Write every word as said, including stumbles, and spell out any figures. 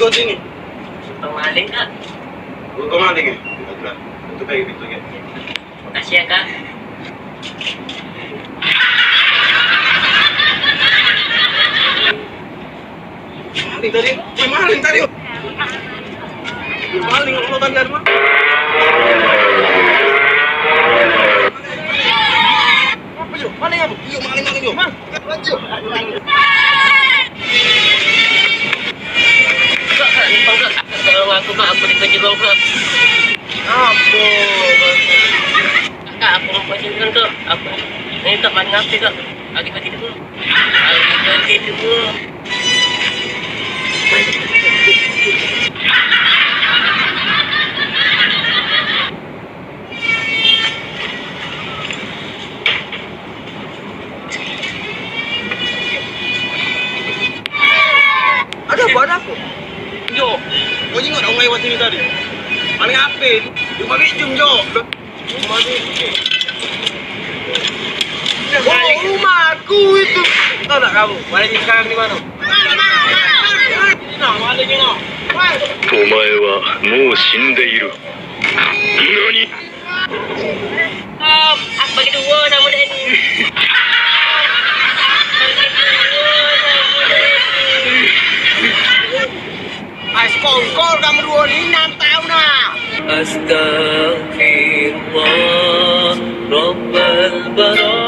Sini. Tukang maling, Kak. Tukang maling, ya? Baiklah. Tutup lagi pintunya. Makasih ya, Kak. Maling tadi, eh, maling tadi. Maling, apa tadi, Arman? Apa, Jo? Maling apa? Iyo, maling, maling, Jo. Mang, lanjut. Kak, Kak, numpang, Kak. Tolong aku, Kak. Aku dikejar, Kak. Apa? Kak, aku mau pacaran, Kak. Aku ini, Kak, main H P, Kak. Lagi tadi dulu. Lagi tadi dulu. Ada apa, ada apa? Jo, kau ingat orang lewat sini tadi? Paling apa? Cuma bijum, Jo. Oh, rumahku itu. Tahu tak kamu? Malam ni sekarang di mana? Nah, malam ni, nah. お前はもう死んでいる。何？ Om, aku bagi dua sama dia ni. Bagi dua sama dia ni. Ai, sekongkol kamu dua ni, enam tahun, ah. Astagfirullah, Rabbal Bara.